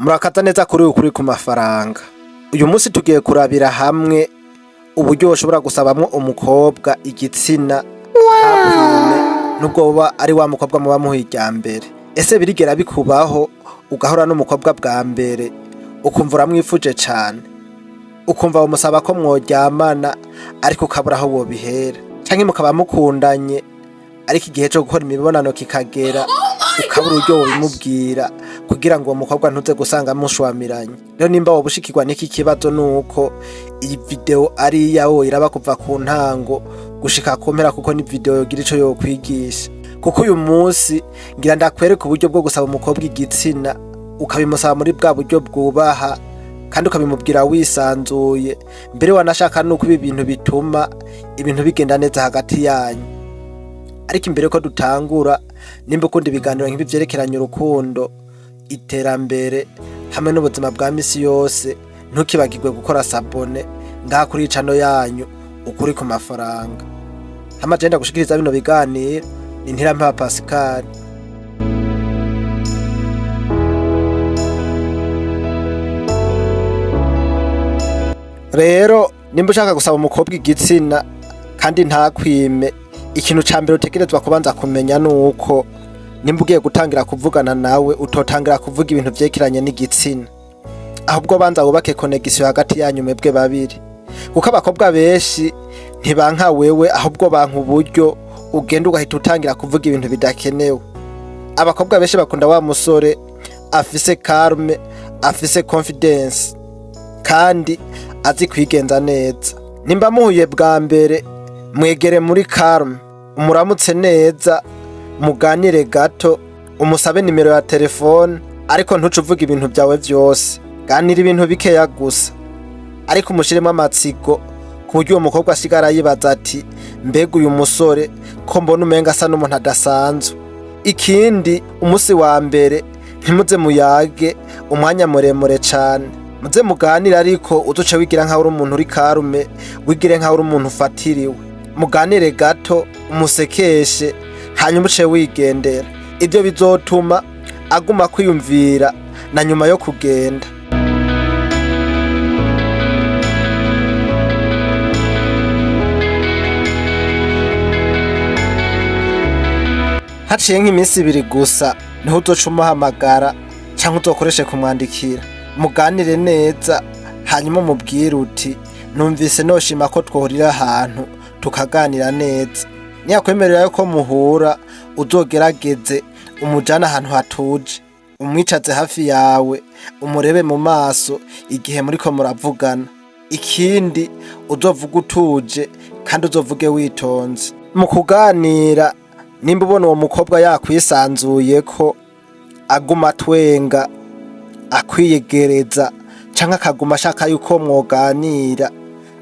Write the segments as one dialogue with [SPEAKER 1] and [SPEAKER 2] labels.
[SPEAKER 1] Murakaza neza kuri Ukuri ku Mafaranga. Uyu munsi tugiye kurabira hamwe uburyo woshobora gusabamwo umukobwa igitsina ntakwime, nubwo woba ari wa mukobwa muba muhuye irya mbere. Ese birigera bikubaho ugahura n'umukobwa bwa mbere, ukumva uramwifuje cane, ukumva womusaba ko mworyamana ariko ukabura aho wobihera, canke mukaba mukundanye ariko igihe co gukora imibonano kikagera ukabura uburyo wobimubwira kugira ngo uwo mukobwa ntuze gusanga mushwamiranye? Rero nimba woba ushikirwa n'iki kibazo, nuko iyi video ari iyawe, woyiraba kuva ku ntango gushika ku mpera, kuko ni video yogira ico yokwigisha. Kuko uyu munsi ngira ndakwereka uburyo bwo gusaba umukobwa igitsina, ukabimusaba muri bwa buryo bwubaha kandi ukabimubwira wisanzuye, mbere wanashaka nuko ibi bintu bituma ibintu bigenda neza hagati yanyu. Ariko imbere ko dutangura, nimba ukunda ibiganiro nk'ibi vyerekeranye urukundo, iterambere hamwe n'ubuzima bwa misi yose, ntukibagirwe gukora s'abonner ngaha kuri channel yanyu Ukuri ku Mafaranga. Hama je ndagushikiriza bino biganiro ni Ntirampeba Pascal. Rero nimba ushaka gusaba umukobwa igitsina kandi ntakwime, ikintu ca mbere utegerezwa kubanza kumenya nuko nimba ugiye gutangira kuvugana nawe, utotangira kuvuga ibintu vyerekeranye n'igitsina. Ahubwo banza wubake connexion hagati yanyu mwebwe babiri, kuko abakobwa benshi ntibanka wewe, ahubwo banka uburyo ugenda ugahita utangira kuvuga ibintu bidakenewe. Abakobwa benshi bakunda wa musore afise calme, afise confidence kandi azi kwigenza neza. Nimba muhuye bwa mbere, mwegere muri calme, umuramutse neza, muganire gato, umusabe nimero ya telefone, ariko ntuce uvuga ibintu byawe vyose. Ganira ibintu bikeya gusa, ariko umushiremo amatsiko, ku buryo uwo mukobwa asigara yibaza ati: "Mbega uyu musore ko mbona umenga asa n'umuntu adasanzwe?" Ikindi, umunsi wa mbere ntimuze muyage umwanya muremure cane. Muze muganire, ariko uzoce wigira nkaho uri umuntu uri calme, wigire nkaho uri umuntu ufatiriwe. Muganire gato, umusekeshe, hanyuma uce wigendera. Ibyo bizotuma aguma kwiyumvira na nyuma yo kugenda. Haciye nk'iminsi 2 gusa, niho uzoca umuhamagara canke uzokoreshe kumwandikira, muganire neza, hanyuma umubwire uti: "Numvise noshima ko twohurira ahantu tukaganira neza." Niyakwemerera yuko muhura, uzogerageze umujane ahantu hatuje, umwicaze hafi yawe, umurebe mu maso igihe muriko muravugana. Ikindi, uzovuge utuje kandi uzovuge witonze mu kuganira. Nimba ubona uwo mukobwa yakwisanzuye, ko aguma atwenga, akwiyegereza canke akaguma ashaka yuko mwoganira,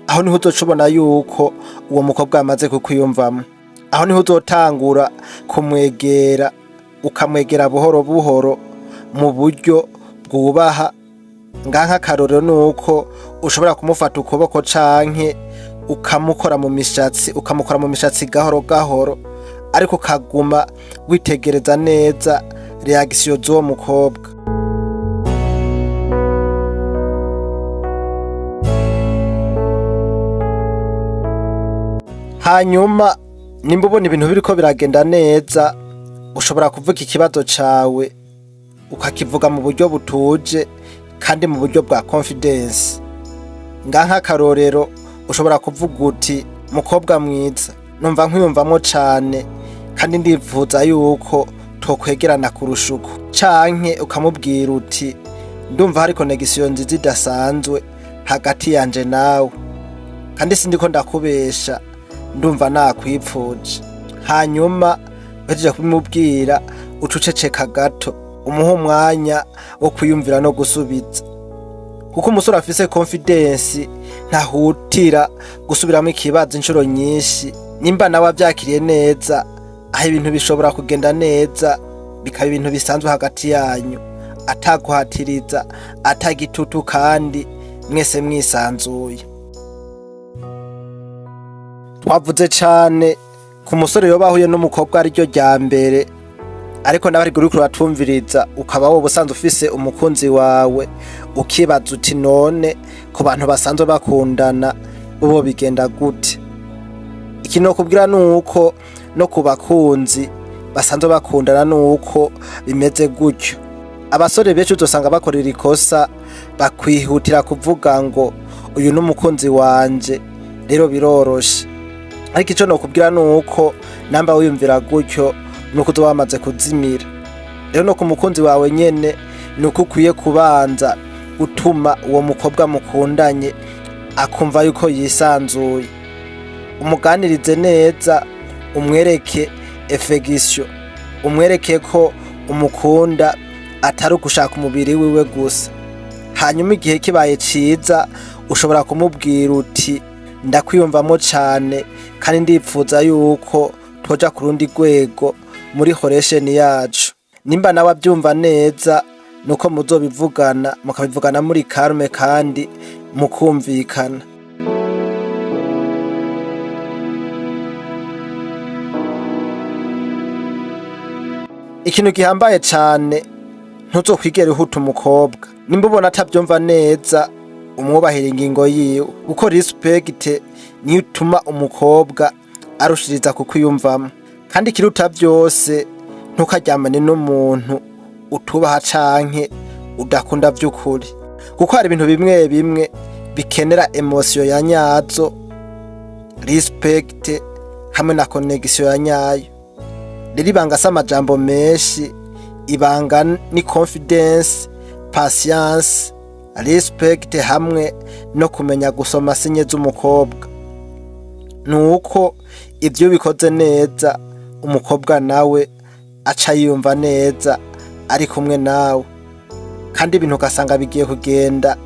[SPEAKER 1] aho niho uzoca ubona yuko uwo mukobwa yamaze kukwiyumvamwo. Aho niho uzotangura kumwegera, ukamwegera buhoro buhoro mu buryo bwubaha. Ngaha nk'akarorero nuko ushobora kumufata ukuboko canke ukamukora mu mishatsi, ukamukora mu mishatsi gahoro gahoro, ariko ukaguma witegereza neza réaction z'uwo mukobwa. Hanyuma nimba ubona ibintu biriko biragenda neza, ushobora kuvuga ikibazo cawe, ukakivuga mu buryo butuje kandi mu buryo bwa confidence. Ngaha nk'akarorero, ushobora kuvuga uti: "Mukobwa mwiza, numva nkwiyumvamwo cane kandi ndifuza yuko twokwegerana kurusha uko." Canke ukamubwira uti: "Ndumva hari connexion nziza idasanzwe hagati yanje nawe, kandi sindiko ndakubesha, ndumva nakwipfuje." Hanyuma uhejeje kubimubwira, uca uceceka gato, umuha umwanya wo kwiyumvira no gusubiza, kuko umusore afise confidence ntahutira gusubiramwo ikibazo inshuro nyinshi. Nimba nawe avyakiriye neza, aho ibintu bishobora kugenda neza, bikaba ibintu bisanzwe hagati yanyu, ataguhatiriza, atagitutu, kandi mwese mwisanzuye. Twavuze cane ku musore yoba ahuye n'umukobwa ariryo rya mbere, Ariko nawe ariko uriko uratumviriza, ukaba wowe usanzwe ufise umukunzi wawe, ukibaza uti: "None ku bantu basanzwe bakundana bo bigenda gute?" Ikintu nokubwira nuko no ku bakunzi basanzwe bakundana nuko bimeze gutyo. Abasore benshi uzosanga bakorera ikosa, bakwihutira kuvuga ngo: "Uyu n'umukunzi wanje, rero biroroshe." Ariko ico nokubwira nuko namba wiyumvira gutyo, nuko uzoba wamaze kuzimira. Rero no ku mukunzi wawe nyene, nuko ukwiye kubanza gutuma uwo mukobwa mukundanye akumva yuko yisanzuye. Umuganirize neza, umwereke affection, umwereke ko umukunda atari ugushaka umubiri wiwe gusa. Hanyuma igihe kibaye ciza, ushobora kumubwira uti: "Ndakwiyumvamo cane kandi ndipfuza yuko twoja ku rundi rwego muri relation yacu." Nimba nawe abyumva neza, nuko muzobivugana, mukabivugana muri calme kandi mukumvikana. Ikintu gihambaye cane, ntuzokwigera uhuta umukobwa. Nimba ubona atavyumva neza, umwubahira ingingo yiwe, kuko respect niyo ituma umukobwa arushiriza kukwiyumvamwo. Kandi ikiruta vyose, ntukaryamane n'umuntu utubaha canke udakunda vy'ukuri, kuko hari ibintu bimwe bimwe bikenera émotion ya nyazo, respect hamwe na connexion ya nyayo. Rero ibanga si amajambo menshi, ibanga ni confidence, patience, respect hamwe no kumenya gusoma signe z'umukobwa. Nuko ivyo ubikoze neza, umukobwa nawe aca yiyumva neza ari kumwe nawe, kandi ibintu ugasanga bigiye kugenda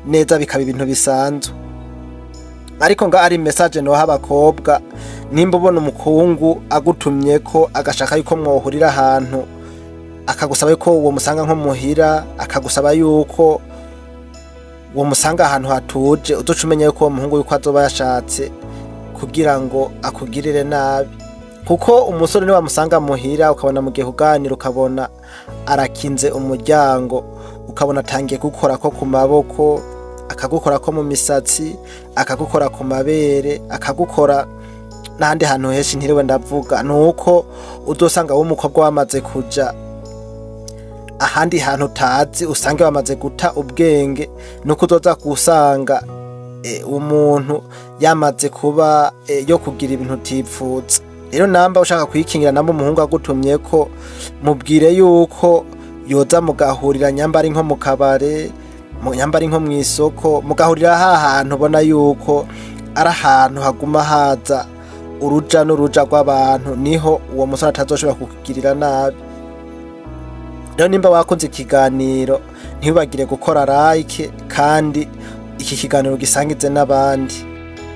[SPEAKER 1] neza, bikaba ibintu bisanzwe. Ariko nga ari message noha abakobwa: nimba ubona umukungu agutumye ko agashaka yuko mwohurira ahantu, akagusaba yuko uwo musanga nko muhira, akagusaba yuko uwo musanga ahantu hatuje, uzoca umenya yuko uwo muhungu yuko azoba yashatse kugira ngo akugirire nabi. Kuko umusore niwamusanga muhira, ukabona mugiye kuganira, ukabona arakinze umuryango, ukabona atangiye gukorako ku maboko, akagukorako mu misatsi, akagukora ku mabere, akagukora n'ahandi hantu henshi ntiriwe ndavuga, nuko uzosanga w'umukobwa wamaze kuja ahandi hantu utazi, usange wamaze guta ubwenge. Nuko uzoza gusanga umuntu yamaze kuba yo kugira ibintu utipfuza. Rero namba ushaka kwikingira, namba umuhungu agutumye ko, mubwire yuko yoza mugahurira, nyamba ari nko mu kabare, nyamba ari nko mw'isoko, mugahurira ha hantu ubona yuko ari ahantu haguma haza uruja n'uruja rw'abantu, niho uwo musore atazoshobora kukugirira nabi. Rero nimba wakunze ikiganiro, ntiwibagire gukora like, kandi iki kiganiro gisangize n'abandi.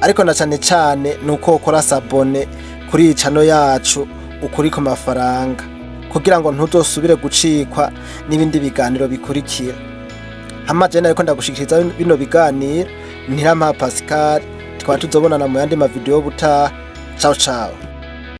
[SPEAKER 1] Ariko na cane cane nuko ukora s'abonner kuri iyi channel yacu Ukuri ku Mafaranga, kugira ngo ntuzosubire gucikwa n'ibindi biganiro bikurikira. Hama je nariko ndagushikiriza bino biganiro, Ntirampa Pascal. Tukaba tuzobonana mu yandi mavideo y'ubutaha. Ciao ciao.